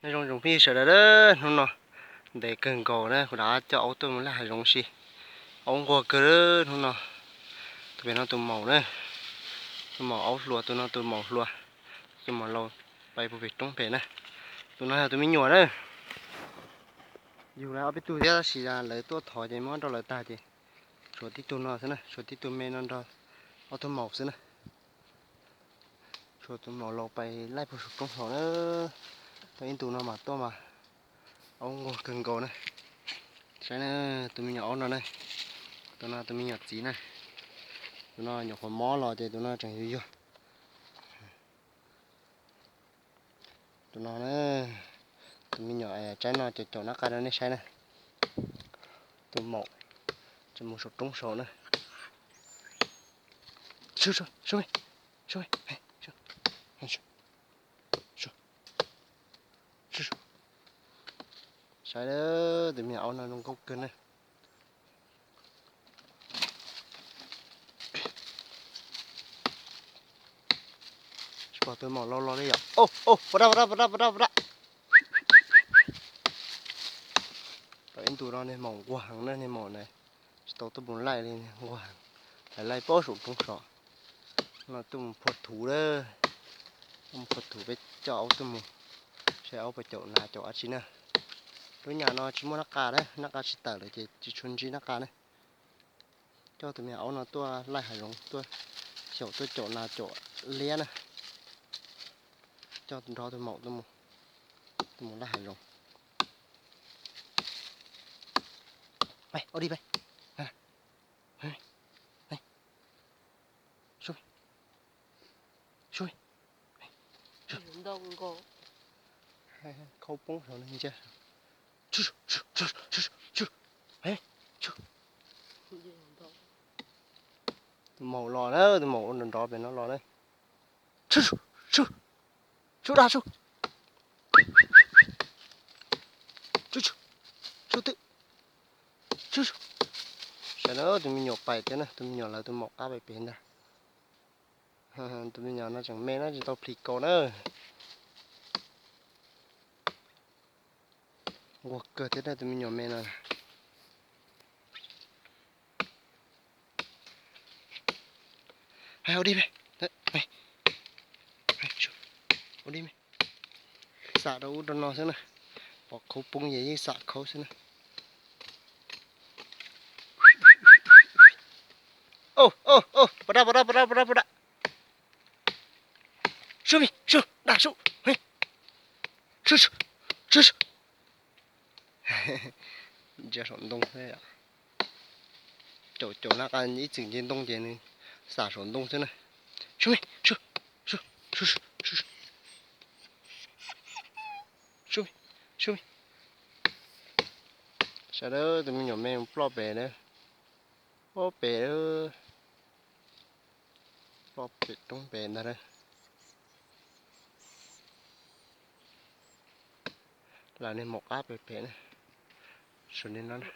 Nyob zoo tsoom phooj ywg sawv daws, hnub no ntev kawg nkaus na, kuv rov coj aub tuaj mus laij hav zoov si. Aub nquag kawg hnub no. Tus pem no tus maum na, tus maum aub hluas, tus no tus maum hluas, tus maum laus pais puag pem roob pem na. Tus no yog tus me nyuam na. Yug lawv ob peb tug thiab tab sis lawv tuaj thov ces muab rau lawv tag ces tshuav tib tug no xwb na, tshuav tib tug me no nrog ob tug maum xwb na. Tshuav tus maum laus pais laij puag saum roob saud na. Tau ib ntus no mas tuaj mas aub nquag kawg nkaus na. Saib na, tus me nyuam aub no na, tus no tus me nyuam txiv na. Tus no nyuam qhuav mob los ces tus no tseem yuag yuag. Tus no na, tus me nyuam tsaib no caum caum nab qa rau nej saib na. Tus maum tseem mus saum roob saud na. Saib, tus me nyuam aub no zoo nkauj kawg na. Tsis pom tus maum laus los li yom. Au, au, pov daj, pov daj, pov daj, pov daj. Tau ib ntus no niag maum nquag heev na, niag maum na tsis tau tuaj mus laij li, niag nquag heev. Lawv laij puag saum roob saud no, tuaj mus phua thuv lawm. Tuaj mus phua thuv, peb coj aub tuaj mus saib aub puas caum nas caum dab tsi na. Lub nyam no tsis muaj nab qa na, nab qa tsis tawm lawm ces tsis tshua ntsib nab qa na. Coj tus me nyuam aub no tuaj laij hav zoov, tuaj xyaum tuaj caum nas caum liab na. Coj nrog tus maum tuaj mus, tuaj mus laij hav zoov. Khau poob saud ntsia. Tus maum los na, tus maum nrov nrov pem no los na. Su, su, su dab su. Su, su, su twm. Su, su. Saib na, tus me nyuam pais thiab na, tus me nyuam lawv tus maum qab pem pem ntag. Tus me nyuam no tseem me na, tsis tau plis kaus na. Nquag kawg thiab tus me nyuam me no. Hais ua dib me, ua dib me. Xam rau ub rau no xwb na. Pom khau poob ces yeej xam khau xwb na. Au, au, au, pov daj, pov daj, pov daj, pov daj, pov daj. Sub, sub, daj sub. Sub, sub, sub, sub. Ntsia saum ntoo xwb. Caum caum nab qa ib txwm nce ntoo ces nws xam saum ntoo xwb na. Sub, sub, sub, sub, sub, sub. Sub, sub. Sawv daws, tus me nyuam me ploj pem na. Ploj pem, ploj pem roob pem ntag na. Lawv niag maum qab pem pem na. Sawv daws no na.